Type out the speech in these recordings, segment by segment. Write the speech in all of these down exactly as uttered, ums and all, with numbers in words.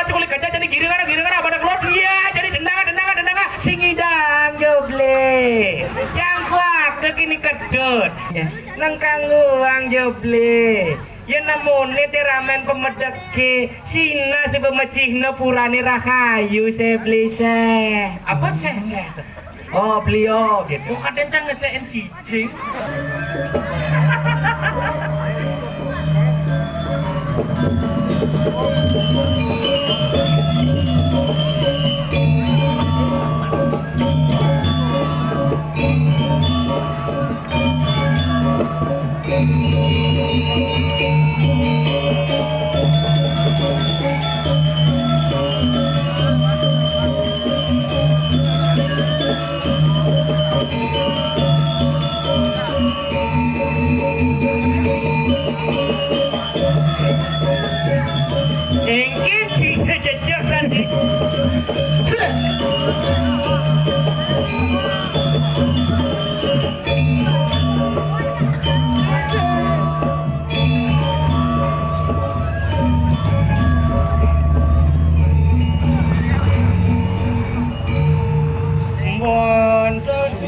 Kulit gajah jadi giringan, giringan, apa ada keluar? Iya, jadi dendangan, dendangan, dendangan. Sing idang joble. Jangkuak ke kini kedut. Nang kangguang joble. Ya namone te ramen pemedeke. Sina si pemecihna purane rahayu, seble seh. Apa seh, seh? Oh, beliau gitu. Kok kadang cang ngesekin cicing? Engke sing jejak sandi.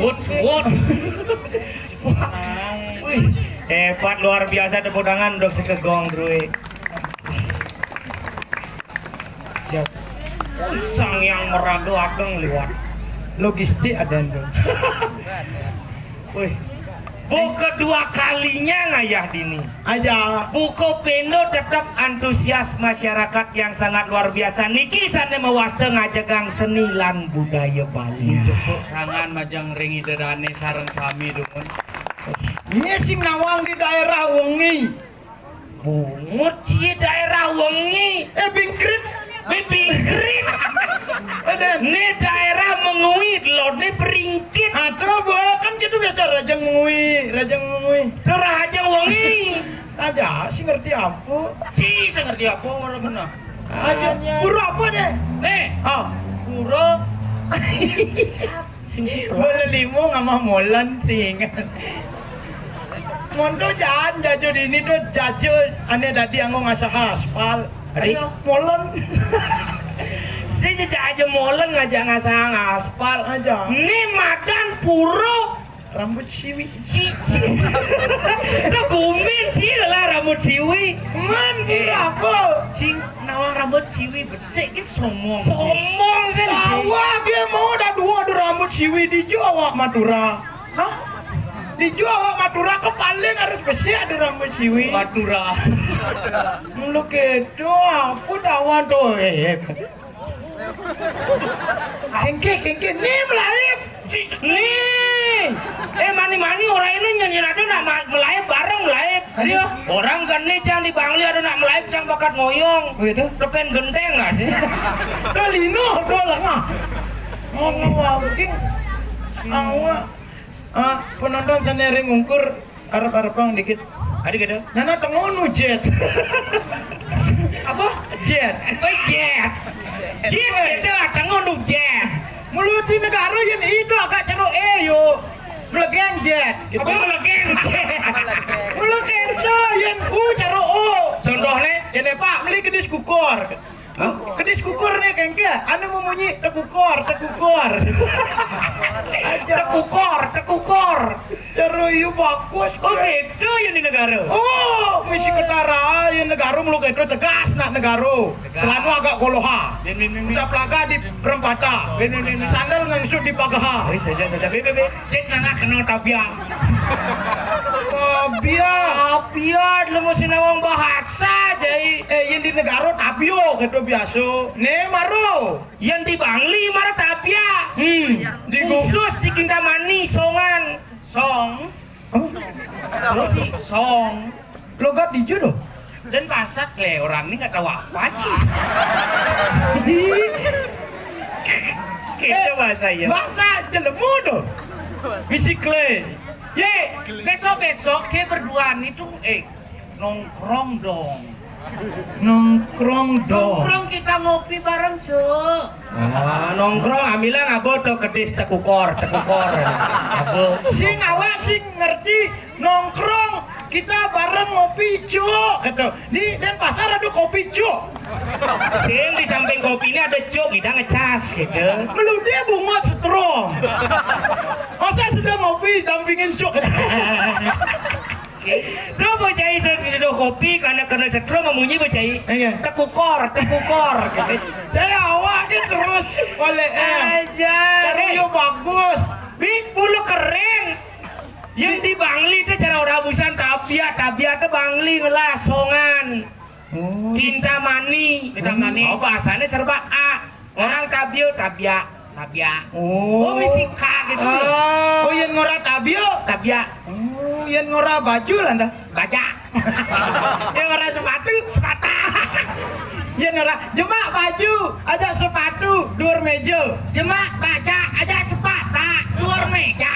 Suwut, suwut. Wih, hebat luar biasa, tepuk tangan untuk sekegong, Drui. Siap. Sang yang meradu ageng liwat. Logistik ada itu. Wih. Bu kedua kalinya ngayah dini. Aja. Buko Pendo tetap antusias masyarakat yang sangat luar biasa. Niki sane mewasta ngajegang seni lan budaya Bali. Iya. Sangan majeng ring Ida Dane sareng sami dumun. Ini sing nawang di daerah wengi. Bungut cie daerah wengi. Eh, bingkrit. Wih, bingkrit. Ada. Ini daerah mengui, lone beringkit. Aduh, Bu, kan gitu biasa, Rajang Mengui, Rajang Mengui. Itu Rajang Wengi. Aja sih ngerti apa. Ci, saya ngerti apa, ora bener. Aja. Pura apa deh? Nih. Ah. Pura. Sing si Bola limo ngamah molen sing. Monto jan jajo dini tuh jajo ane dadi anggo ngasah aspal. Ari? Ayo, molen. Sing jajo molen ngajak ngasah aspal. Aja. Ini madan pura rambut siwi. Ci, ci. Nah, gumin, ci, lah rambut siwi. Man, eh, apa? Cing, nawang rambut siwi besik ki somong. Somong kan, Ci? Awak dia mau dah dua ada rambut siwi di Jawa Madura. Hah? Di Jawa Madura ke paling harus besik ada rambut siwi. Madura. Mulu kedo, aku tawan tuh. Eh, eh. Kengke, kengke, nih melaip. Nih. Eh, mani-mani orang ini nyanyi nado nak ma-, melaip bareng melaip. Ayo. Orang kan nih cang di Bangli ada nak melaip cang bakat ngoyong. Oh, iya, tuh. Depan genteng lah sih. Tuh lino, tuh lengah. Ngomong lagi. Awak. Ah, penonton sane ring ungkur, arep-arepang dikit. Adi gitu. Nyana tengonu jet. Apa? Jet. Oh, jet. Jet gitu lah, tengonu jet. Mulu di negara yen itu agak cero e yo. Melegeng jet. Gitu. Apa melegeng jet? Mulu kerja yen u cero o. Contohnya? Yen Pak, beli kedis kukur. Hah? Kedis kukur nih, kengke. Anu memunyi, tekukor, tekukor. Aja. Tekukor, tekukor. Cara iya bagus. Oh, gitu ya di negara. Oh, misi ketara ya negara mulu gitu tegas nak negara. Tegas. Selalu agak goloha. Bin, bin, bin, bin. Ucap laga di perempata. Bin, bin, bin, bin. Sandal ngangsut di pagaha. Wis, saja, saja. Bin, bin, bin. Cek nana kena tabia. Tabia. Tabia, lemu sinawang bahasa, jai. Eh, yang di negara tabio gitu biasa. Nih, maro. Yang di Bangli mara tabia. Hmm, di gu- Khusus di Kintamani, Songan. Song. Oh. Lo di Song. Logat di judo. Dan bahasa kle orang ini nggak tahu apa sih. Kita bahasa ya. Bahasa jelemu tuh. Bisi kle. Ye, besok-besok ke berduaan itu, eh, nongkrong dong. Nongkrong dong. Nongkrong kita ngopi bareng, Cuk. Ah, nongkrong amilang abo to kedis tekukor, tekukor. Abo. Sing awak sing ngerti nongkrong Kita bareng ngopi, Cuk, gitu. Di Denpasar ada kopi, Cuk. Sing di samping kopi ini ada Cuk, kita ngecas, gitu. Lu dia bungut setrum. Masa sudah ngopi, dampingin Cuk. Tuh bocah iseng gitu, kopi, karena kena setrum, memunyi bocah i. Iya. Tekukor, tekukor, gitu. Saya awak dia terus oleh, eh, Aja. Terus Eh, yuk bagus. Bing, bulu kering. Yang di Bangli itu cara orang busan tabiat, tabiat itu Bangli ngelasongan. Oh, Kintamani. Kintamani. Oh, bahasanya serba A. Orang tabio, tabia, tabia. Oh. Oh, misi K gitu. Oh. Oh, yang ngora tabio. Tabia. Oh, yang ngora baju lah dah. Baja. Yang ngora sepatu, sepata. Yang ngora jemak baju, aja sepatu, luar meja. Jemak baja, aja sepata, luar meja.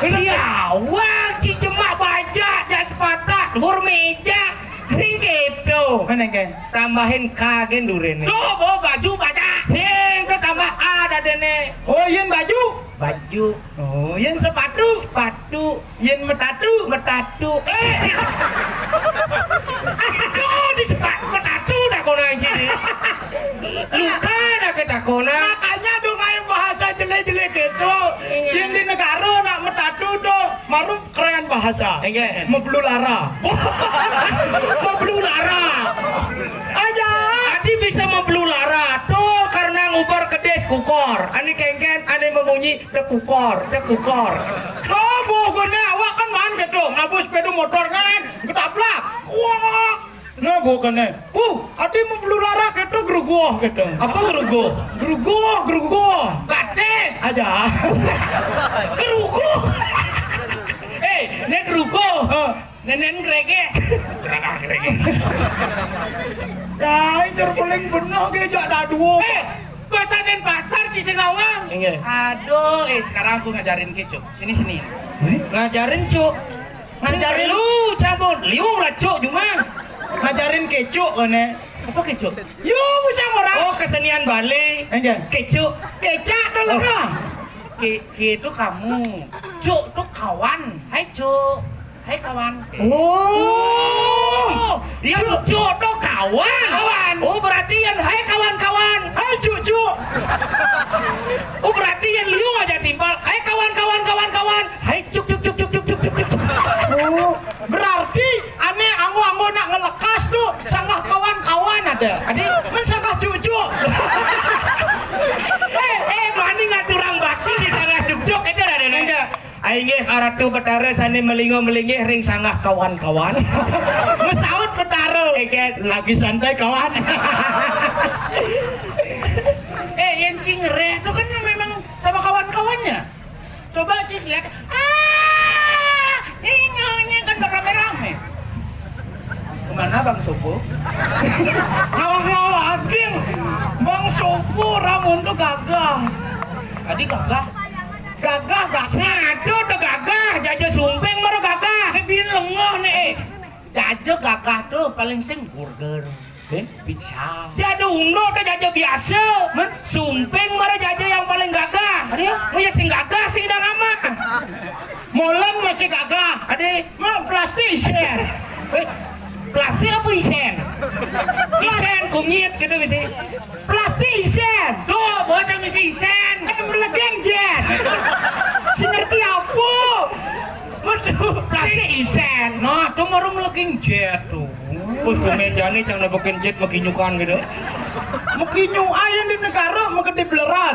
Siawak, si jemak baja, aja sepata, luar meja. Sing gitu. Mana, Ken? Tambahin K gen durene. Tuh, bawa baju baja. Sing tuh tambah A dadene. Oh, yen baju. Baju. Oh, yen sepatu. Sepatu. Yen metatu. Metatu. Eh. Aduh, di sepatu metatu dah kau nang sini. Luka dah kita kau nang. Makanya dong main bahasa jelek-jelek gitu. Iya. Yen di negara nak metatu tuh, maru keren bahasa. Enggak. Mebelu lara. Mebelu lara. Aja. Adi bisa mebelu lara. Tuh karena ngubar kedis kukor. Ani kengken, ani memunyi tekukor, tekukor. Oh, pokoknya awak kan main gitu. Ngabus sepeda motor kan. Ketabrak. Wah. Nah, bukannya. Uh, adi mebelu lara gitu geruguh gitu. Apa geruguh? Geruguh, geruguh. Batis. Aja. Geruguh. Eh, ini geruguh. Eh. Nenen grege. Geragah grege. Ya, itu paling benar ke jak dah dua. Eh, bahasa Denpasar, Cisinawang. Iya. Aduh, eh, sekarang aku ngajarin ke, Cuk. Sini, sini. Hmm? Ngajarin, Cuk. Ngajarin lu, cabut. Liu lah, Cuk, cuma. Ngajarin ke, Cuk, kone. Apa ke, Cuk? Yo, bisa orang. Oh, kesenian Bali. Enggak. Ke, Cuk. Kecak tuh, oh. Ke, ke itu kamu. Cuk tuh kawan. Hai, Cuk. Hai, kawan. Oh. Yang Cuk tuh kawan. Kawan. Oh, berarti yang hai kawan-kawan. Hai, Cuk, Cuk. Oh, berarti yang liu aja timpal. Hai, kawan-kawan, kawan-kawan. Hai, Cuk, Cuk, Cuk, Cuk, Cuk, Cuk, Cuk, Cuk. Oh, berarti ane anggo-anggo nak ngelekas tuh sanggah kawan-kawan ada. Adi, men sanggah Cuk, Cuk. Eh, eh, mani ngaturang bakti di sanggah Cuk, Cuk. Itu ada, ada. Ada. Ainggih Ratu Betara sane melingo-melinggih ring sanggah kawan-kawan. Mesaut Betara. Eket. Lagi santai, kawan. Eh, yang cingere itu kan memang sama kawan-kawannya. Coba, Cik, lihat. Ah, ingonya kan rame-rame. Kemana Bang Sopo? Ngawang-ngawang, Bang Sopo ramun tuh gagah. Tadi gagah. Gagah, gagah. Satu tuh gagah, jaja sumping baru gagah. Eh, bin lengoh nih, eh. Jaja gagah tuh paling sing burger. Eh? Pizza. Jaja undo tuh jaja biasa. Men? Sumping mara jaja yang paling gagah. Ada ya? Oh ya, sing gagah sih dah lama. Molen masih gagah. Ada. Mah plastik isen. Eh, plastik apa isen? Isen kunyit gitu gitu. Plastik isen. Tuh, bocah ngisi isen. Eh, melegeng jen. Si ngerti apa? Waduh, plastik isen. Nah, tuh baru melegeng jet tuh. Wis pemejane cang nebekin jet meginyukan gitu. Meginyukan yang di negara, megede bleran.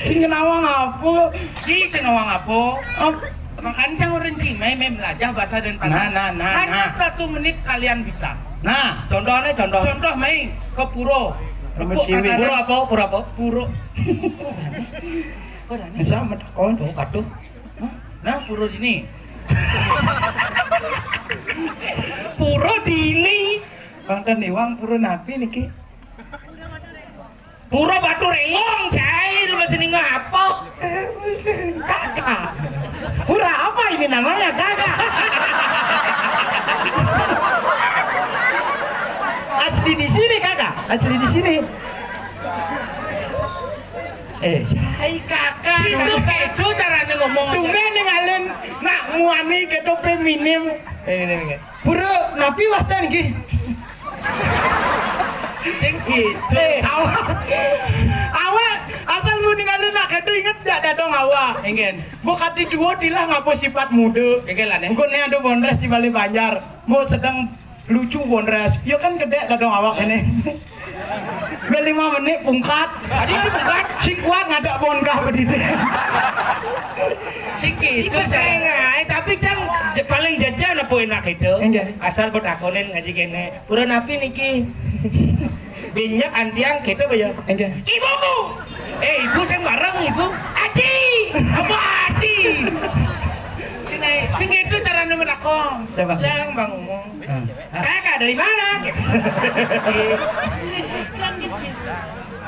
Sing nawang apa? Ki sing nawang apa? Ap- Makanya cang orang Cimai, mem belajar bahasa Denpasar. Nah, nah, nah, hanya nah. Satu menit kalian bisa. Nah, contohnya contoh. Contoh main ke pura. Nomor siwi. Pura apa? Pura apa? Pura. Bisa metakon. Oh, katuh. Hah? Nah, pura dini. Pura dini. Bang Taniwang, pura napi niki? Pura Batu Rengong, cai, lu masih ninga apa? Kakak. Pura apa ini namanya, kakak? Asli di sini, kakak. Asli di sini. Eh, hai kakak. Situ kedo carane ngomong. Tunggu ningalin nak muani kedo pe minim. Eh, ini, ini. Buru, napi waste niki? Sing gitu. Eh, awak. Awak asal mu ningalin nak kedo inget jak dadong awak. Enggak. Mbok kati duo tilah ngapa sifat muda. Enggak lah, Nek. Engko ne ada bondres di Bali Banjar. Mbok sedang lucu bondres. Ya kan gedek dadong awak ini. Be lima menit pungkat. Tadi kan pungkat. Sing kuat ngadak bongkah bedite. Sing gitu, Cang. Sing ae, tapi Cang je-, paling jajan apa enak itu? Enggak. Asal mbok takonin ngaji kene. Pura napi niki? Minyak antiang gitu apa ya? Enggak. Ibumu. Eh, ibu sing bareng ibu. Aji. Apa aji? Sing gitu carane menakon. Coba. Cang, Bang Umum. Hmm. Kakak dari mana?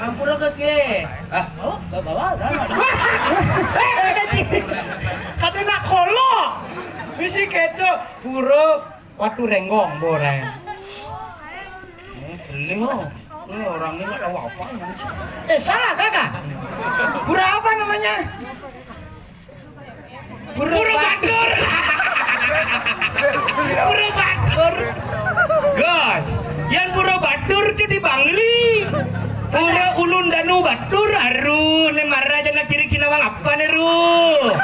Ampura, Gus, ge. Ah, oh, bawa, bawa. Kate nak kolo. Bisi kedo, pura Watu Renggong, Boreng. Eh, beli, oh. Ini orang ini nggak tahu apa ini. Eh, salah, kakak. Pura apa namanya? Pura Batur. Pura Batur. Gus, yang Pura Batur ke di Bangli. Pura Ulun Danu Batur, aru, ne mara jana cirik sinawang apa ne, ru?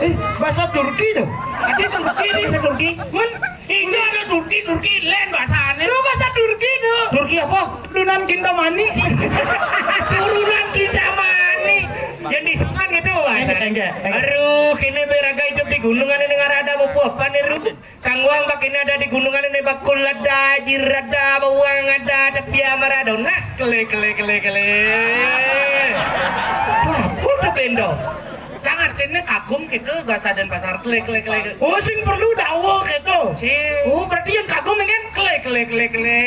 Eh, bahasa Turki tuh. Ada Turki nih, bahasa Turki. Mun, itu ada Turki, Turki, lain bahasane. Lu bahasa Turki tuh. Turki apa? Turunan Kintamani. Turunan Kintamani. Yang disekat gitu, Mas. Enggak, enggak, enggak. Aduh, kene beraga hidup di gunungan ini ngarada apa apa nih, Rus? Kang Wang bak ini ada di gunungan ini bakul ada, jir ada, bawang ada, tapi ya Maradona. Kele, kele, kele, kele. Wah, udah bendo. Jangan kene kagum gitu, bahasa Denpasar. Kele, kele, kele, kele. Oh, sing perlu dawa gitu. Sing. Oh, berarti yang kagum kan kele, kele, kele, kele.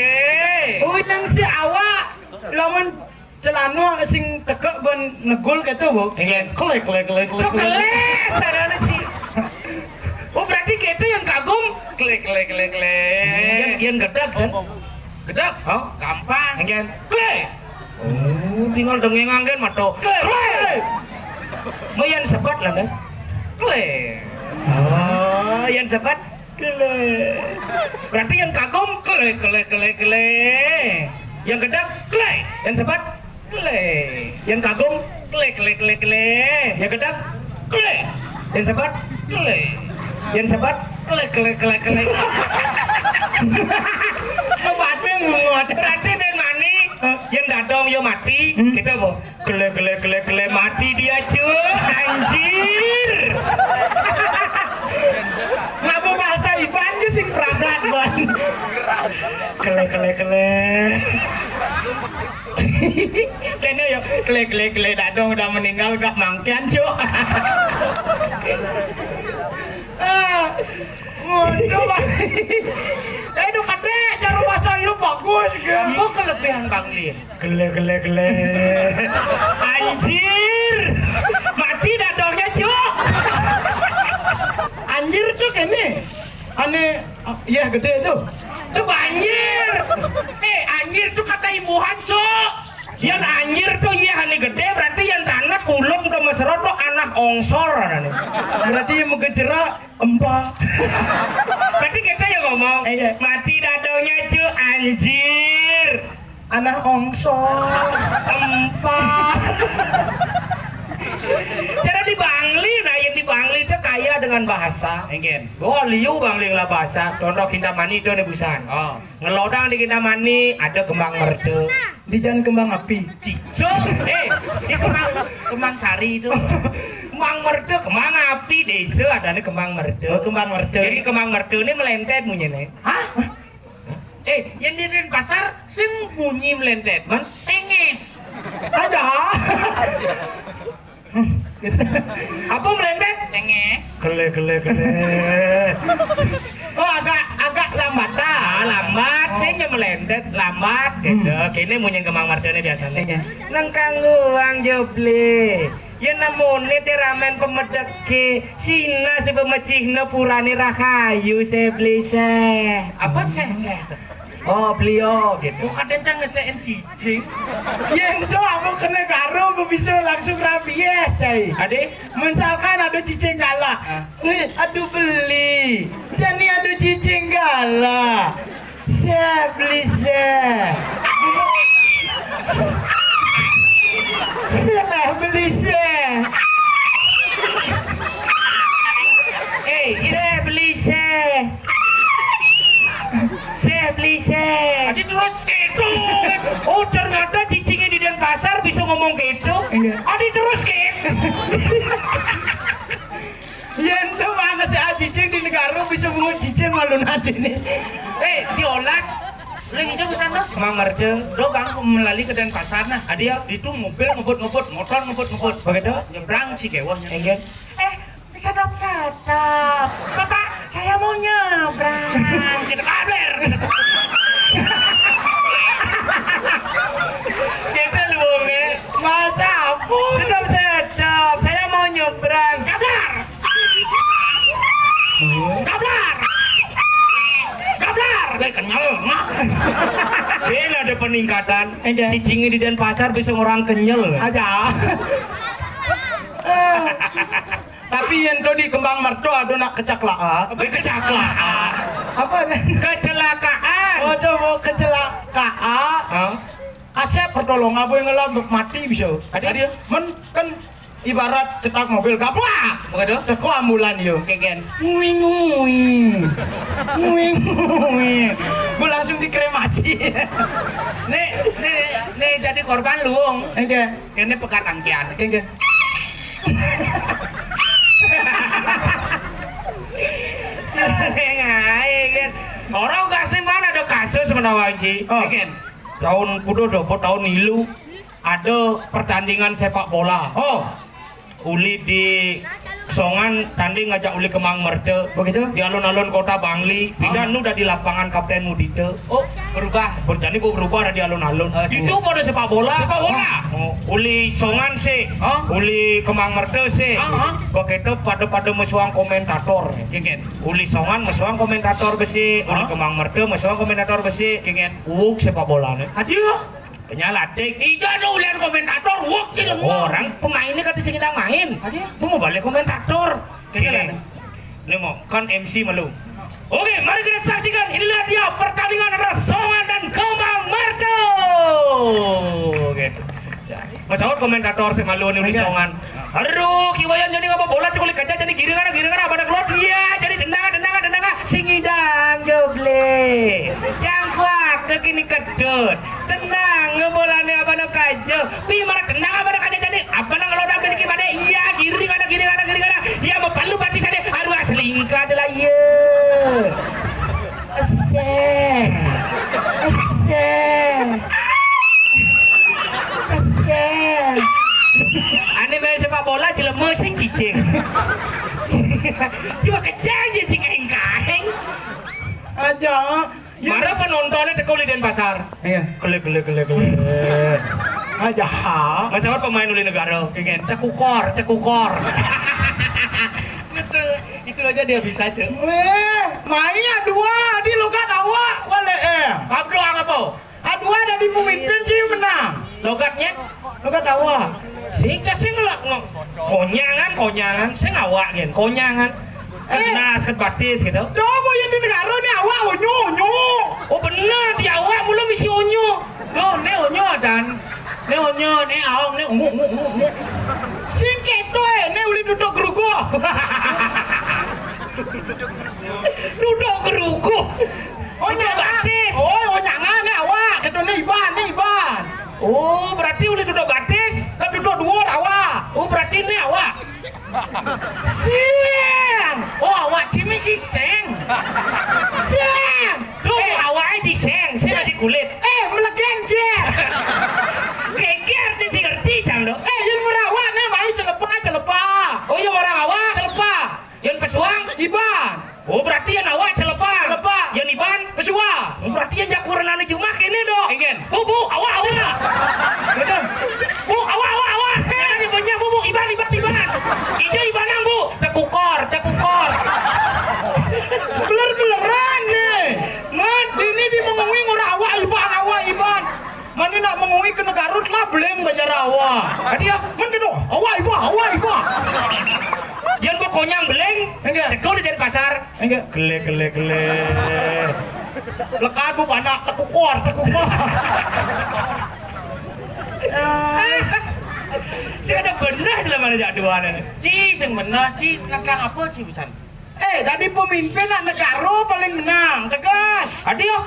Oh, yang si awak lawan celana sing tekek ben negul gitu, Bu. Iya, kele, kele, kele, kele, kele. Kok kele, sarana, Ci? Oh, berarti gitu yang kagum. Kele, kele, kele, kele. Yang, yang gedek, kan? Gedek? Hah? Gampang. Enggak. Kele. Oh, tinggal dengeng anggen mato. Kele. Kele. Mau yang sebat lah, kan? Kele. Oh, yang sebat? Kele. Berarti yang kagum, kele, kele, kele, kele. Yang gedek, kele. Yang sebat, kele. Yang kagum, kele, kele, kele, kele. Yang gedek, kele. Yang sebat, kele. Yang sebat, kele, kele, kele, kele. Obatnya ngungut. Berarti dan mani, yang dadong, yo mati, hmm, gitu, Bu. Kele, kele, kele, kele, mati dia, cu. Anjir. Ngapa bahasa Iban ge sing pragat, Ban? Kele, kele, kele. Kene yo, kele, kele, kele, dadong udah meninggal, udah mangkian, cu. Ah, waduh, Bang. Eh, itu kate, cara bahasa lu bagus, gitu. Kamu kelebihan Bang Lin. Gele, gele, gele. Anjir. Mati dadongnya, Cuk. Anjir tuh kene. Ane, iya gede tuh. Tuh banjir. Eh, anjir tuh kata imbuhan, Cuk. Yang anjir tuh iya ane gede, berarti yang tanah kulung ke mesra tuh anak ongsor ane. Berarti yang mau ke jerak empa. Berarti kita yang ngomong, eh, iya, mati dadongnya, Cuk, anjir. Anak ongsor. Empa. Cara di Bangli, nah, yang di Bangli itu kaya dengan bahasa. Enggak. Oh, liu Bangli lah bahasa. Contoh Kintamani itu nih busan. Oh. Ngelodang di Kintamani, ada kembang merde. Di jalan kembang api. Cico, eh, di kembang, kembang sari itu. Kembang merde, kembang api, desa adanya kembang merde. Oh, kembang merde. Jadi kembang merde ini melentet bunyinya. Hah? Eh, yang di Denpasar sing bunyi melentet, man, tenges. Ada. Apa melentet? Tenges. Gele, gele, gele. Oh, agak, agak lambat. Ah, lambat. Oh. Saya melentet, lambat, gitu. Hmm. Kene munyi kembang merdene biasanya. Iya. Nang kanggo wang joble. Ya namone te ramen pemedeke. Sina si pemecihna purane rahayu, se beli se. Apa se, se? Oh, beliau gitu. Bukan tentang ngesein cicing. Yén to aku kena karo, aku bisa langsung rabies, cai. Ade, misalkan ada cicing galak. Ah. Eh, aduh beli. Jani ada cicing galak. Saya beli saya. Saya beli saya. Eh, saya beli saya. Saya beli saya. Tadi terus gitu. Oh, ternyata cicingnya di Denpasar bisa ngomong gitu. Iya. Tadi terus gitu. Yén to banget si cicing di negara bisa bungut cicing malu nanti nih. Eh, diolat. Lagi jauh ke sana. Mang Merce, do bang melali ke Denpasar nah. Adi ya, itu mobil ngebut-ngebut, motor ngebut-ngebut. Begitu? Nyebrang si kewahnya. Enggak. Eh, sedap-sedap. Bapak, saya mau nyebrang. Kita kabar. Kita lu, Bang, ya. Mata apa? Sedap-sedap. Saya mau nyebrang. Kabar. Gablar. Gablar. Kayak kenyal, Mak. Ini ada peningkatan. Ada. Cicingnya di Denpasar bisa orang kenyal. Ada. Tapi yang tuh di Kembang Mercu ada nak kecaklaan. Apa kecaklaan? Apa? Kecelakaan. Oh, ada mau kecelakaan. Hah? Asep pertolongan, apa yang ngelam mati bisa. Ada. Ada. Men kan ibarat cetak mobil gaplak. Begitu. Teko ambulan yo. Kegen. Nguing nguing. Nguing nguing. Gue langsung dikremasi. Nih, nih, nih jadi korban luung. Oke. Ini pekat angkian. Oke. Orang kasih mana ada kasus menawa Ji. Oh. Kegen. Tahun kudu dopo tahun ilu ada pertandingan sepak bola. Oh. Uli di Songan tanding ngajak uli Kemang Merte. Begitu? Di alun-alun kota Bangli. Pindah nu udah di lapangan Kapten Mudite. Oh, berubah. Berjani bu berubah ada di alun-alun. Oh, itu pada sepak bola. Sepak bola. Oh, uli Songan sih. Hah? Uli Kemang Merte sih. Hah? Begitu pada-pada mesuang komentator. Uli Songan mesuang komentator besi, uli Kemang Merte mesuang komentator besi. Uuk sepak bola nih. Aduh. Penyalatik. Ija ada ulian komentator, wok sih lemu. Orang pemainnya kata sing kita main. Aja. Tuh mau balik komentator. Oke. Ini mau kan M C malu. Oke, mari kita saksikan. Inilah dia pertandingan antara Songan dan Kemang Marco. Oke. Mas Aud komentator sih malu nih Songan. Aduh, kiwayan jadi ngapa bola cekulik aja jadi giringan giringan apa ada keluar dia jadi tendangan tendangan tendangan sing idang joble. Jangkuak ke kini kedut. Tenang, ngebolane apa nak aja. Pi marah tenang apa nak aja jadi apa nak kalau udah beli gimana? Iya, giring ada giring ada giring ada. Iya, mau palu pati sana. Aduh, selingkah adalah iya. Eseh. Eseh. Eseh. Ane main sepak bola jelema sing cicing. Cuma kejang je cing kaeng-kaeng. Aja. Mana penontonnya teko di Denpasar? Iya. Kele kele kele kele. Aja. Masawat pemain uli negara. Kegen. Cekukor, cekukor. Betul. Itu aja dia bisa tuh. Weh, mainnya dua di logat awak, wale eh. Abdul apa? Aduh, ada di pemimpin sih menang. Logatnya? Logat awak. Sing sing lak ngomong. Konyangan, konyangan, sing awak gen, konyangan. Eh. Kena sakit batis gitu. Coba yang di negara ni awak onyo, onyo. Oh benar di awak mula misi onyo. Loh, ne onyo dan ne onyo, ne aong, ne ungu, ungu, ungu, ungu. Sing keto eh, ne uli duduk gerugo. Duduk gerugo. Oh, nyangan. Batis. Oh, oh, nyangan ni awak. Keto ni Iban, ni Iban. Oh, berarti uli duduk batis. Kan duduk dua awak. Oh, berarti ni awak. Sing. Oh, awak cimi si seng. Sing. Tuh, eh. Awak aja seng, sing eh. Aja kulit. Eh, melegen je. Geger di si ngerti jam lo. Eh, yang merawat ni main celepa, celepa. Oh, yang orang awak celepa. Yang pesuang Iban. Oh, berarti yang awak celepa. Celepa. Yang Iban pesuang. Oh, berarti yang jakuran anak cuma kene dong. Engen. Bu, bu, awak, awak. Betul. Bu, awak, awak, awak. Jangan nyebutnya bu, bu, Iban, Iban, Iban. Ijo Iban yang bu. Cekukor, cekukor. Beler-beleran nih. Mat, ini di mengawing Beling Banjar Awa. Tadi ya, men gitu. Awa iba, awa iba. Yang gua konyang beling, enggak. Teguh di Denpasar. Enggak. Gele, gele, gele. Lekat bu anak tekukor, tekukor. Si ada benar dalam mana jak dua nih. Ci sing benar, ci nak apa ci busan? Eh, tadi pemimpin nak negara paling menang, tegas. Tadi ya.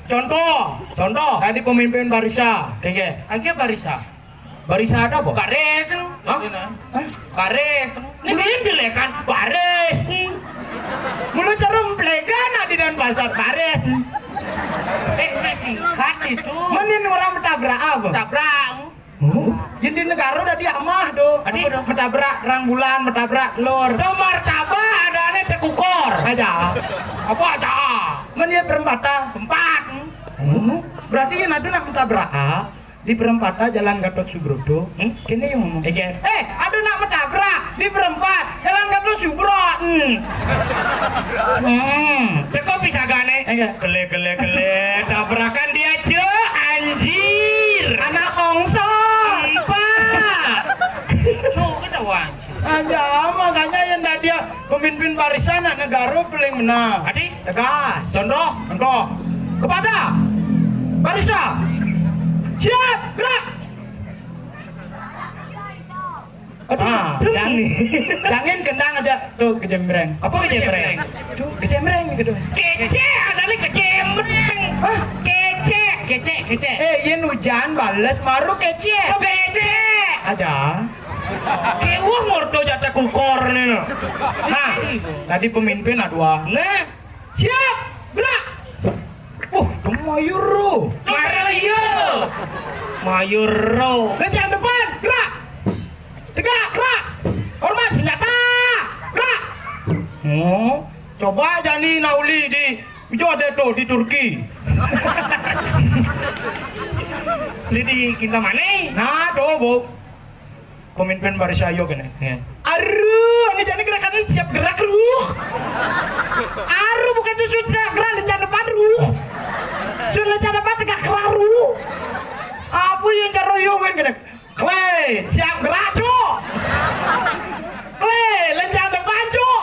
Contoh, contoh. Tadi pemimpin Barisa, oke. Oke, Barisa. Barisa ada apa? Baris. Hah? Hah? Baris. Ini dia jelekan. Baris. Mulu cara melegan di Denpasar. Baris. Eh, ini singkat itu. Menin orang menabrak apa? Tabrak. Hmm? Yang di negara udah diamah tuh. Tadi apa tuh? Menabrak terang bulan, menabrak telur. Itu martabak ada aneh cekukor. Aja. Apa aja? Men dia perempatan. Empat. Hmm? Berarti yang ada nak menabrak. Ah? Di perempatan Jalan Gatot Subroto. Hmm? Kini yang ngomong. Iya. Eh, ada nak menabrak di perempat Jalan Gatot Subroto. Hmm. Hmm. Teko bisa gane? Iya. Gele, gele, gele. Tabrakan dia, Cek. Anjir. Anak ongso. Empat. Cuk, ketahuan. Aja, makanya yang tadi ya, pemimpin barisan nak negara paling menang. Tadi? Tegas. Contoh? Contoh. Kepada Barista. Siap, gerak. Aduh, ah, jangan. Jangan gendang aja. Tuh, kejembreng. Apa kejembreng? Tuh, kejembreng gitu. Kece, ada nih kejembreng. Hah? Kece, kece, kece. Eh, yen hujan bales, baru kece. Oh, kece. Aja. Kewah morto jatah kukor nih, no. Nah, tadi pemimpin ada dua. Nah. Siap, gerak. Wah, itu mayur ro. Mayur. Mayur ro. Lencang depan, gerak. Tegak, gerak. Hormat senjata. Gerak. Oh, coba jani nauli di, itu ada tuh di Turki. Ini di Kintamani. Nah, tuh, Bu. Pemimpin baris ayo kene. Ya. Aru, ini jadi gerakan ini siap gerak, ruh. Aru, bukan itu sudah gerak, lencang depan, ruh. Sudah lencang depan, tegak, gerak, ruh. Apa yang cara yo, wen, kene? Kle, siap gerak, cuk. Kle, lencang depan, cuk.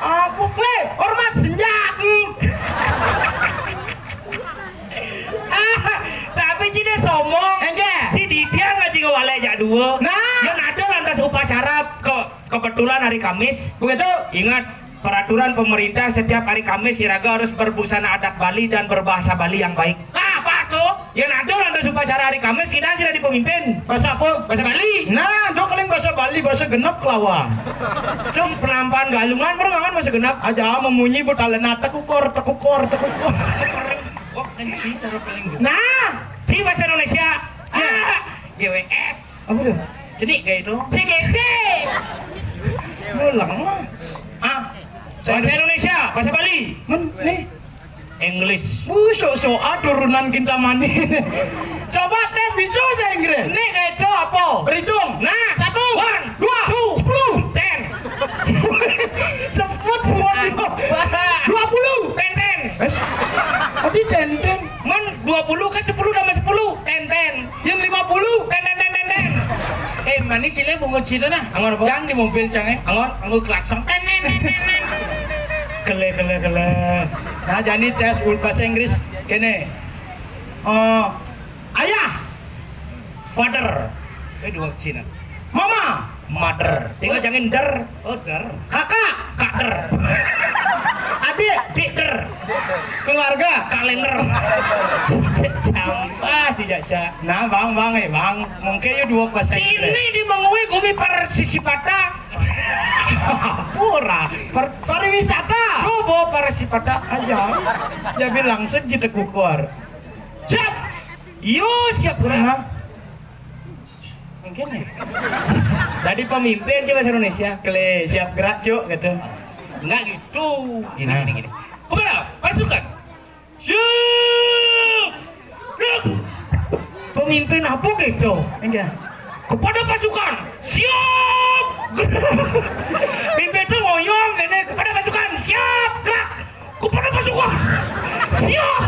Apa, kle? Hormat senjata. Ah, tapi ci deh sombong. Enggak. Ci didiang aja ngewalek jak dua. Nah. Yang ada lantas upacara ke, kebetulan hari Kamis. Begitu. Ingat, peraturan pemerintah setiap hari Kamis Iraga harus berbusana adat Bali dan berbahasa Bali yang baik. Nah, pas tuh. Yang ada lantas upacara hari Kamis, kita sudah di pemimpin. Bahasa apa? Bahasa Bali. Nah, dok, paling bahasa Bali, bahasa genep kelawa. Dong, penampakan galungan, perlu nggak bahasa genep? Aja memunyi bu talena tekukor, tekukor, tekukor. Wah, kan sih cara paling. Nah, si bahasa Indonesia. Ya. Ah, G W S. Apa tuh? Jadi kayak itu. C G T. Ngulang lah. Ah. Bahasa Indonesia, bahasa Bali. Men, nih. English. Busuk soal turunan Kintamani. Coba tes bisa saya Inggris. Ini kayak itu apa? Berhitung. Nah, satu. One. Dua. Two. Sepuluh. Ten. Sebut semua itu. Dua puluh. Ten, ten. Eh? Tadi ten, ten. Men, dua puluh ke sepuluh tambah sepuluh. Ten, ten. Yang lima puluh. Ten, ten, ten, ten, ten. Eh, manis ini bungut situ nah. Anggur apa? Yang di mobil, Cang, eh. Anggur? Anggur klakson. Ten, ten, ten, ten, ten. Kele, kele, kele. Nah, jadi tes ul-, bahasa Inggris gini. Eh, ayah. Father. Eh, dua sini. Mama. Mother. Tinggal jangan der. Oh, der. Kakak. Kak der. Adik. Dik der. Keluarga. Kalender. Sampah si Jaja. Nah, Bang, Bang, eh, Bang. Mungkin yuk dua pas ini di mengui gumi partisipata. Pura. Par-, pariwisata. Coba partisipata. Aja. Jadi langsung kita kukur. Siap. Yo, siap, Bro. Nah. Mungkin ya. Tadi pemimpin sih bahasa Indonesia. Kle, siap gerak, Cuk, gitu. Enggak gitu. Gini, nah, gini, gini. Kepada pasukan. Siap. Gerak. Pemimpin apa gitu? Enggak. Kepada pasukan. Siap. Gerak. Pimpin tuh ngoyong gini. Kepada pasukan. Siap. Gerak. Kepada pasukan. Siap.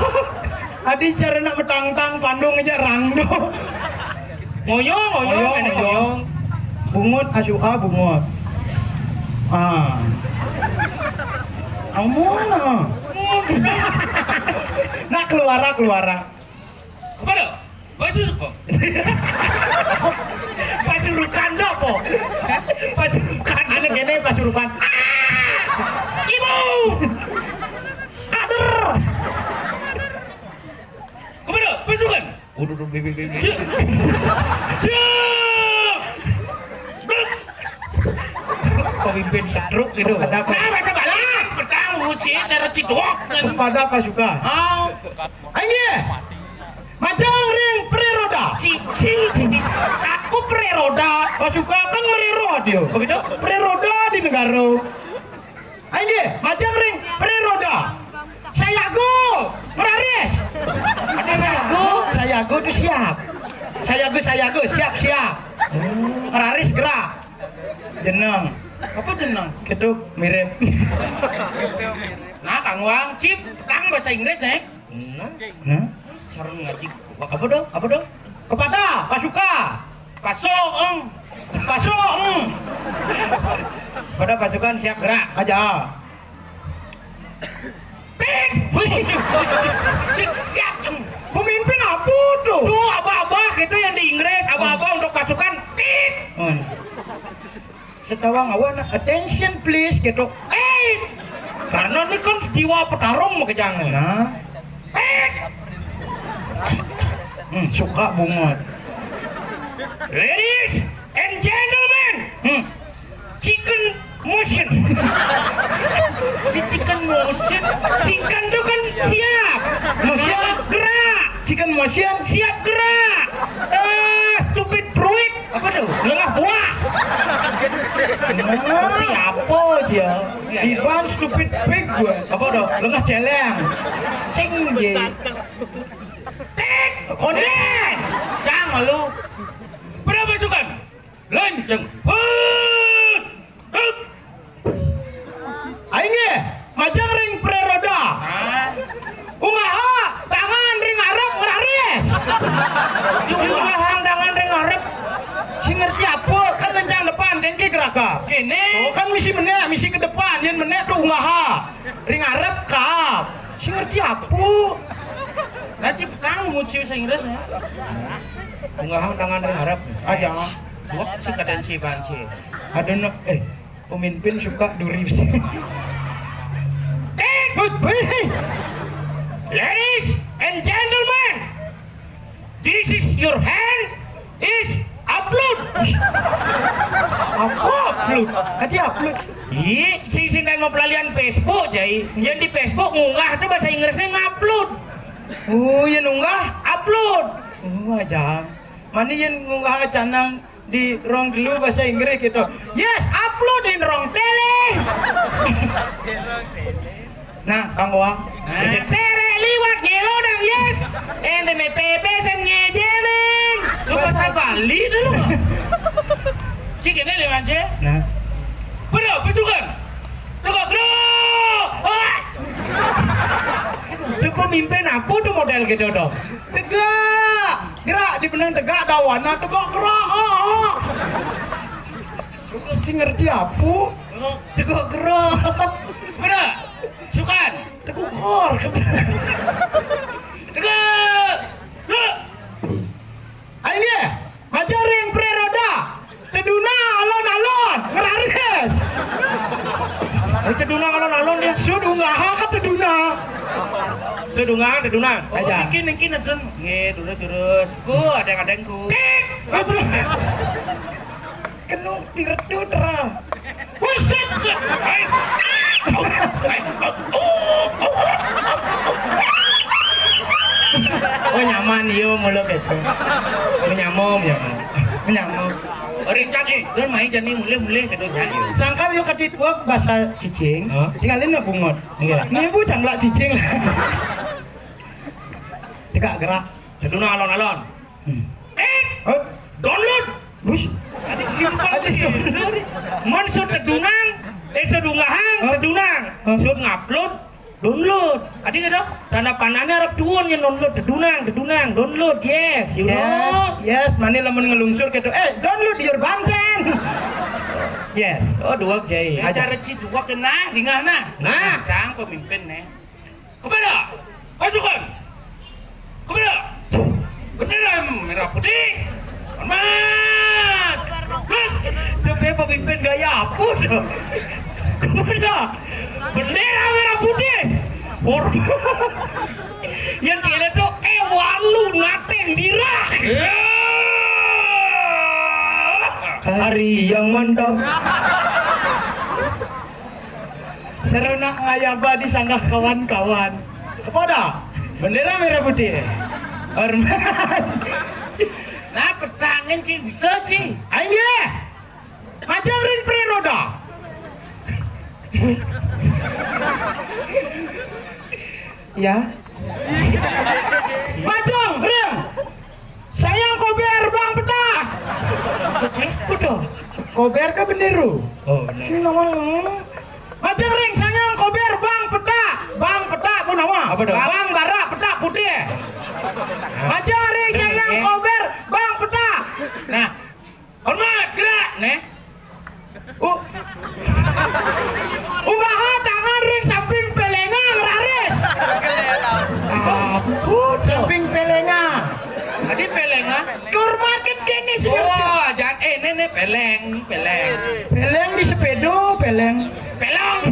Adi cara nak metangtang pandung aja rangdo. Ngoyong, ngoyong, ngoyong, ngoyong. Bungut, asuka bungut. Ah. Amun, ah. Nah, keluara, keluara. Kepada? Pasurukan. Pasurukan dah, po. Pasurukan. Anak ini pasurukan. Ah! Ibu! Kader! Kepada? Pasurukan. Udah, udah, bebe, bebe. Siap! Pemimpin setruk gitu. Ada apa? Nah, bahasa Balang. Petang, uci, cara cidok. Kepada pasukan. Ah. Ayo. Majang ring preroda. Cici, cici. Aku preroda. Pasukan kan ngereroda dia. Begitu? Preroda di negara. Ayo, majang ring preroda. Sayago, ngeraris. Sayago, sayago itu siap. Sayago, sayago, siap, siap. Ngeraris gerak. Jeneng. Apa jeneng? Itu mirip. Nah, Kang Wang, cip, Kang bahasa Inggris nih. Nah, nah. Sareng ngaji. Apa dong? Apa dong? Kepada pasuka. Paso, eng. Paso, eng. Pada pasukan siap gerak. Aja. Pip! Wih. Cik, siap, eng. Pemimpin apa tuh? Tuh, abah-abah gitu yang di Inggris, abah-abah untuk pasukan. Pip! Hmm. Setawa ngawan, "Attention please," gitu. Eh, karena ini kan jiwa petarung makejang. Nah. Eh. Hmm, suka bungut. Ladies and gentlemen, hmm. Chicken motion. Di chicken motion, chicken itu kan siap. Motion. Gerak. Chicken motion. Siap gerak. Eh, stupid fruit. Apa tuh? Lengah buah. Tapi apa sih ya? Iwan stupid pig gue. Apa tuh? Lengah celeng. Ting, je. Ting. Konden. Sang lu. Berapa pasukan? Lanceng. Hut. Hut. Aing nggih, majeng ring preroda. Hah? Unggaha tangan ring ngarep ngeraris. Unggaha tangan ring ngarep. Sing ngerti apa? Kan lencang depan, kan ki geraka. Kene. Oh, kan misi menek, misi ke depan, yang menek tuh unggaha. Ring ngarep kap. Sing ngerti apa? Lah, ciptang muci bahasa Inggris ya. Unggaha tangan ring ngarep. Aja. Buat si kaden si banci. Ada nak, eh, Pemimpin suka duri. Eh, good boy. Ladies and gentlemen, this is your hand is upload. Apa upload? Tadi upload. Ih, si sing mau pelalian Facebook, jai. Yang di Facebook ngunggah tuh bahasa Inggrisnya ngupload. Oh, yang ngunggah? Upload. Oh, aja. Mana yang ngunggah canang di rong dulu bahasa Inggris gitu. Yes, upload in rong tele. Nah, Kang Wang. Nah, tere liwat ngelo dang, yes. Ente me pepe sem ngejeneng. Lu bahasa Bali dulu. Ki kene lewat je. Nah. Bener, bejukan. Tegak, gerak. Wah. Itu pemimpin apa tuh model gitu tuh? Tegak. Gerak di benang tegak dawana tegak gerak. Oh, oh. Sing ngerti apa? Tegak gerak. Gerak. Sukan. Teguk kor. Tegak. Gerak. Ayo dia. Majaring preroda. Teduna alon-alon. Ngeraris. Eh, teduna alon-alon dia. Sud unggaha ka teduna. Sud unggaha teduna. Oh, aja. Niki, niki, nedun. Nggih, terus, terus. Ku, adeng-adeng ku. Pip! Kenu tirtu terang. Buset! Hai. Oh, nyaman, iya, muluk itu. Menyamum, nyaman. Menyamum. Orang cagi, lu main jadi mulih-mulih gitu, cagi. Sangkal yuk kadit wak bahasa cicing, hah? Tinggalin nggak bungut? Iya. Ini bu canglak cicing. Tegak gerak. Teduna alon-alon. Hmm. Eh, hah? Download. Wih. Tadi simpel. Tadi download. Man, so tedunang, eh, so dunggahang, hah? Tedunang. Hah? So ngupload. Download. Adi kéto? Tanda panahné arep tuwun yén download, dedunang, dedunang, download, yes, you know. Yes, mani lamun ngelungsur kéto. Eh, download your banten. Yes. Oh, dua jai. Aja. Cara ci dua kena, dingah nah. Nah. Cang pemimpin nih. Kepada pasukan. Kepada bendera merah putih. Hormat. Hah? Tapi pemimpin gaya apa tuh? Kepada bendera merah putih. Hormat. Yang kira tuh eh walu nateng dirah. Ya. Hari yang mantap. Sarana ngayaba disanggah kawan-kawan. Kepada bendera merah putih. Hormat. Nah, petangin sih bisa sih. Ayo dia. Macam ring periroda. Ya. Macam ring. Sayang kober bang petah. Udah. Kober ke benderu? Oh, benar. Sing lawan. Macam ring sayang kober bang petah. Bang petah pun nama? Apa dah? Bang bara petah putih. Macam ring sayang kober bang petah. Nah, hormat gerak nih. Uh. Unggaha tangan ring samping pelenga raris. Ampun, samping pelenga. Tadi pelenga. Kehormatan jenis. Oh, jangan eh ini nih peleng, peleng. Peleng di sepeda, peleng. Pelong.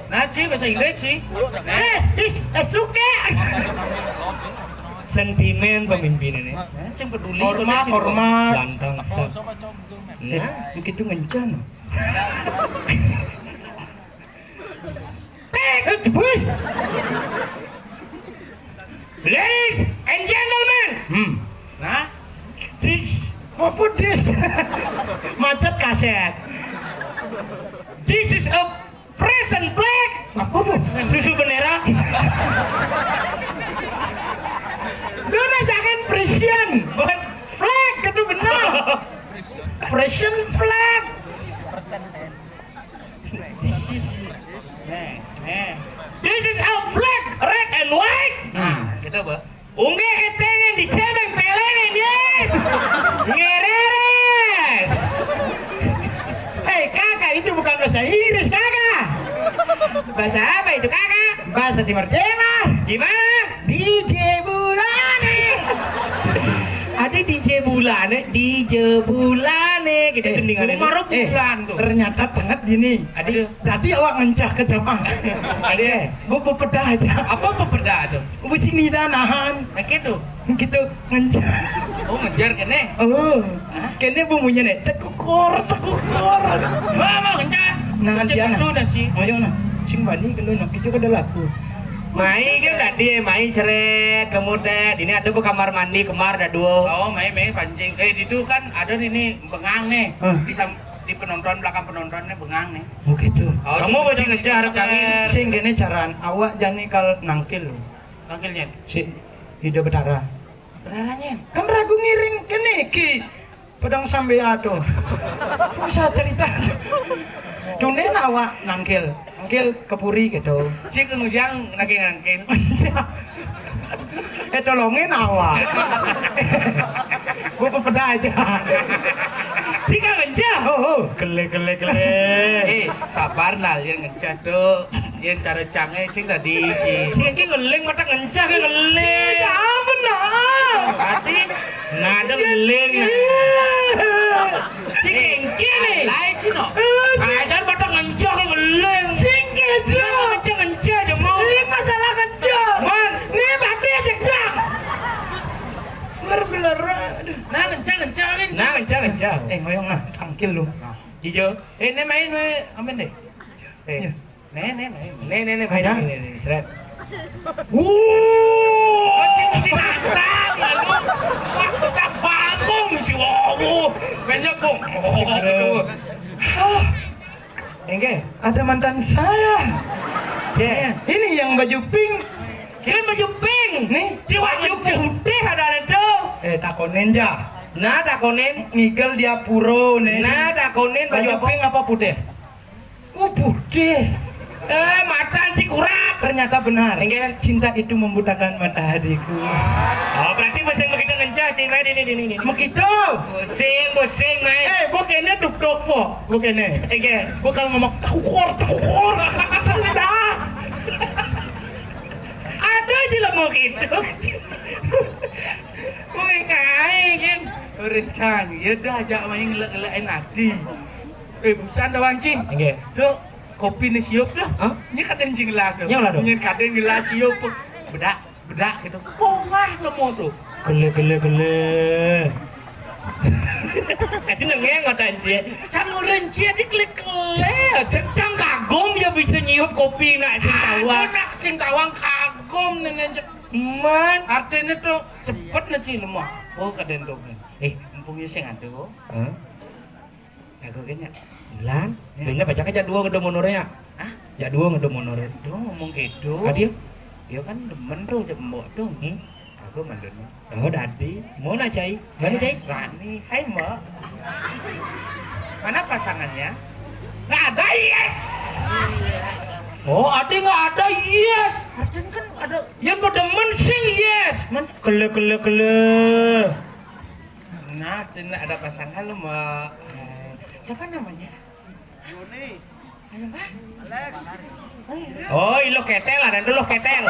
Nah, sih bahasa Inggris sih. Nah. Yes, is suke. Sentimen pemimpin ini. Nah, sing peduli. Hormat, hormat. Ganteng. Nah, begitu ngencan. Eh, wih. Ladies and gentlemen. Hmm. Nah, this, apa this? Macet kaset. This is a Frozen flag. Apa tuh? Susu bendera. Dona jangan Frisian. Buat flag itu benar. Frozen flag. This is, nih, nih. This is a flag, red and white. Nah, gitu, Bang. Unggé ketengin di sedeng pelengin, yes. Ngereres. Hei, kakak, itu bukan bahasa Inggris, kakak. Bahasa apa itu, kakak? Bahasa Timur Tengah. Gimana? D J Bulane. Ada D J Bulane, D J Bulane. Kita eh, gendingan ini. Ternyata banget gini. Ada. Jadi awak ngencah ke jamaah. Ada. Bu, bu pedah aja. Apa bu pedah tuh? Bu sini dah nahan. Nah, gitu. Gitu, ngencah. Oh, ngejar kene? Oh. Hah? Kene bu munyi nih. Tekukor, tekukor. Wah, mau ngencah. Nah, dia nah. Ayo nah. Sing bani kena nak itu kada laku. Mai kan tadi, mai seret, kemudian ini ada bu kamar mandi kemar ada dua. Oh, mai, mai pancing. Eh, itu kan ada ini bengang nih. Hah? Di penonton, belakang penontonnya bengang nih. Oh gitu. Oh, kamu masih ngejar kami. Sing kene caran awak jani kal nangkil. Nangkilnya? Si Ida Betara. Betaranya? Kan ragu ngiring kene ki. Pedang sampai ado. Bisa cerita. Dunia awak nangkil. Nangkil ke puri gitu. Si kengujang nangkil nangkil. Eh, tolongin awak. Gua pepeda aja. Sing ngencah. Oh, oh, kele, kele, kele. Eh, sabar nah, yang ngencah tuh. Yang cara canggih sing tadi, sih. Sing ngeling mata ngencah, ngeling. Iya, benar. Tadi, nah, ada ngeling. Iya. Sing kene. Lain sih no. Ada mata ngencah, ngeling. Sing gitu. Ngencah, ngencah aja mau. Ini masalah ngencah. Man. Ini mati aja, Kang. Bener-bener. Nah, ngencah, ngencah, ngencah. Nah, ngencah, ngencah. Eh, ngoyong nah, tangkil lu. Nah. Ijo. Eh, ini main, main. Amin deh. Eh. Iya. Nih, nih, nih. Nih, nih, nih, main. Aja. Nih, nih, nih. Seret. Wuh. Masih, masih nantang, lalu. Wah, kita bangun, si Wowo. Banyak, Bung. Oh, gitu. Hah. Enggak. Ada mantan saya. Cek. Iya. Ini yang baju pink. Ini baju pink. Nih. Baju putih ada itu. Eh, takonin ja. Nah, takonin. Ngigel dia puro nih. Nah, takonin baju pink apa putih? Oh, putih. Eh, mata si kurap. Ternyata benar. Enggak. Cinta itu membutakan mata hatiku. Oh, berarti mesti begitu ngencah sih, Mai, ini, ini, ini. Begitu. Pusing, pusing, Mai. Eh, gua kene duk dok, gua. Gua kene. Enggak. Gua kalau ngomong, "Tahu kor, tahu kor." Cinta. Ada aja lah mau gitu. Woi, kae kan. Rencana, ya dah ajak main ngelak-ngelakin hati. Eh, bukan dah, Wan Cing. Enggak. Dok, kopi ni siup dah. Hah? Ini kadang cing lah tu. Yang lah tu. Ini kadang gelas siup. Bedak, bedak gitu. Kongah lemo tu. Gele, gele, gele. Ini nengeng ngotan cie. Cang orang cie di klik kele. Cang kagum ya bisa nyiup kopi nak sing tawang. Nak sing tawang kagum nenek cek. Man. Artinya tu cepet na cing lemo. Oh, kadang tu. Eh, mumpung ya sing ada. Hah? Aku kayaknya. Lan, ya. Kayaknya baca aja dua udah monornya. Hah? Ya dua udah monor. Tuh ngomong gitu. Adil? Dia kan demen tuh jembok tuh. Hmm? Aku mandun. Oh, dadi. Mau nak cai? Mana cai? Rani. Hai, Mbak. Mana pasangannya? Nggak ada, yes. Oh, ada nggak ada, yes. Artinya kan ada. Yang berdemen sing, yes. Man, kele, kele, kele. Nah, sini ada pasangan lo, Mbak. Siapa namanya? Yuni. Apa? Alex. Oh, ilo ketel, ada dulu ketel.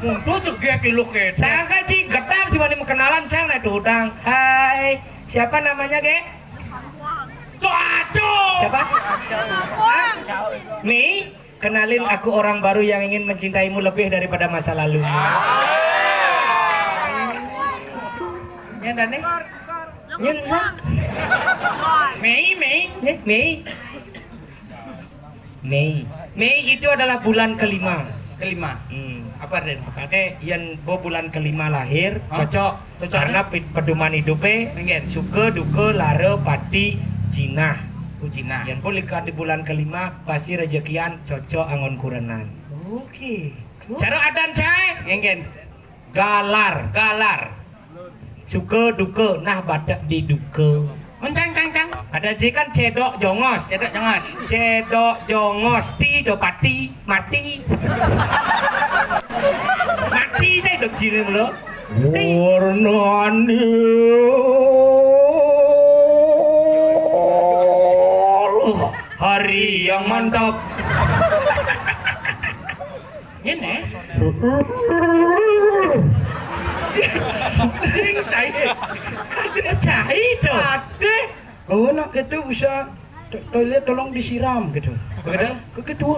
Untuk juga ilo ketel. Saya kan sih getar sih wani kenalan, saya naik utang. Hai, siapa namanya, Ge? Coco. Siapa? Mei, kenalin aku orang baru yang ingin mencintaimu lebih daripada masa lalu. Ya, dan nih. Nyen, ha? Mei, Mei. Eh, Mei. Mei. Mei itu adalah bulan kelima. Kelima. Hmm. Apa, Den? Makanya yang bo bulan kelima lahir, hah? Cocok. Cocok, karena, kan? Pi-, pedoman hidupnya, nggih, suka, duka, lara, pati, jinah. Oh, jinah. Yang bo likat di bulan kelima, pasti rezekian, cocok, angon kurenan. Oke. Cara adan saya. Nggih. Galar. Galar. Suka duka, nah badak di duka. Mencang, cang, cang. Ada je kan cedok jongos. Cedok jongos. Cedok jongos, ti do pati, mati. Mati saya dok sini lo. Warnane hari yang mantap. Ini. Sing cai. Ada cai tu. Ada. Oh, nak kata usah to-, toilet tolong disiram gitu. Begitu? Begitu.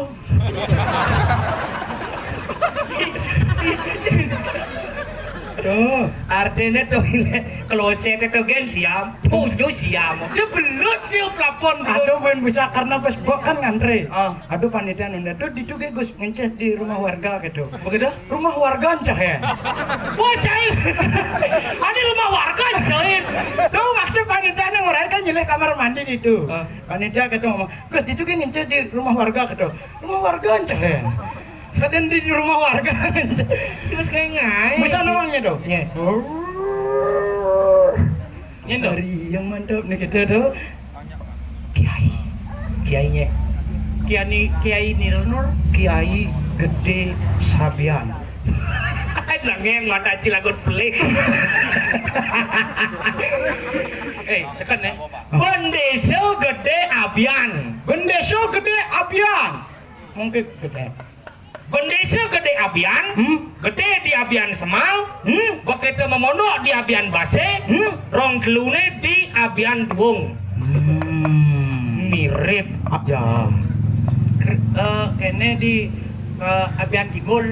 Tuh, artinya toilet kloset itu kan siam, punya siam. Sebelum siup lapon. Aduh, ben bisa karena pas bok kan ngantri. Ah. Aduh, panitia nunda. Tuh, ditu ge Gus ngenceh di rumah warga gitu. Begitu? Rumah warga enceh ya. Wah, cai. Ada rumah warga enceh. Tuh, maksud panitia nang orang kan nyilih kamar mandi itu. Ah. Panitia gitu ngomong, "Gus, itu kan enceh di rumah warga gitu." Rumah warga enceh ya. Kadang di rumah warga. Terus kayak ngai. Bisa nawangnya tuh. Iya. Oh. Ini dong. Hari yang mantap nih kita tuh. Kiai. Kiainya. Kiai, Kiai Nirnur. Kiai Gede Sabian. Nangeng mata cilagut pelik. Eh, seken ya. Bendeso Gede Abian. Bendeso Gede Abian. Mungkin gede. Bendesa Gede Abian, hmm? Gede di Abian Semal, hmm? Bokete memondok di Abian Base, hmm? Rong telune di Abian Duwung. Hmm. Mirip. Aja. Eh, kene di, eh, Abian Timur.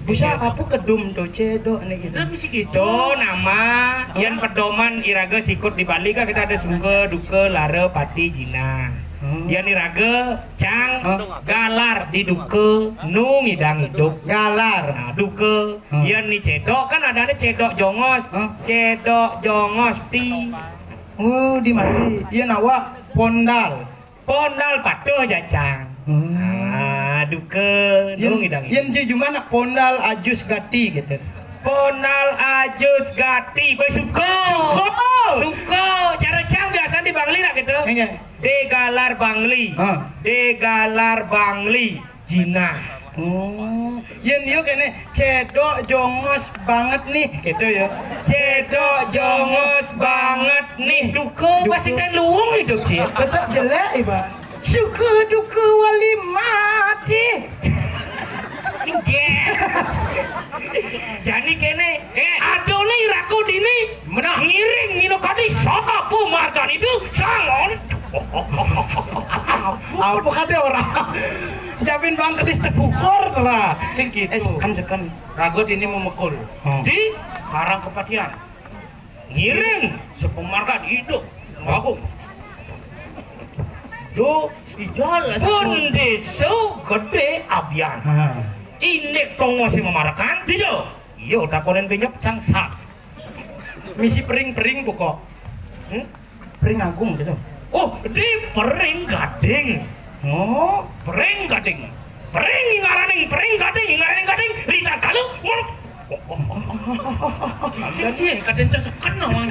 Bisa apa kedum tuh, cedok nih gitu. Kedum sih gitu. Tuh, nama, yang pedoman iraga sikut di Bali kan kita ada suka, duka, lara, pati, jina. Hmm. Yang iraga cang, hah? Galar di duka, nu ngidang hidup. Galar. Nah, duka. Hmm. Yang ni cedok kan ada ni cedok jongos. Hah? Cedok jongos ti. Oh, di mati. Iya nawa pondal. Pondal patuh jacang. Hmm. Ah, duka, nu ngidang hidup. Yang di mana pondal ajus gati gitu. Pondal ajus gati, gue suka. Suka. Suka. Cara cang biasa Di Bangli nak gitu. Iya. Degalar Bangli. Ah. Degalar Bangli. Jinah. Oh, yén yo kéné cédok jongos banget nih, gitu ya. Cédok jongos banget nih. Duka. Duka. Pasti kan luwung hidup sih. Tetap jelek, Iba. Suka duka wali mati. Inggih. Jadi kéné, eh, adoné raku dini. Menang. Ngiring ino kadi sapa margan itu sang on. Apa kade ora? Jabin bang kedis tebukur lah. Sing gitu. Eh, sekan, sekan. Ragu dini memekul. Hmm. Di Karang Kepatihan. Ngiring sepemargan hidup. Bagus. Do ijal. Pun desa gedé abian. Ha. Indik tongo si memarakan. Dijo. Iyo, takonen benyok cangsak. Misi pering-pering pokok. Hmm? Pering agung gitu. Oh, di pering gading. Oh, pering gading. Pering ingaraning pering gading, ingaraning gading. Rita kalu. Cici, kadén terseken nawang.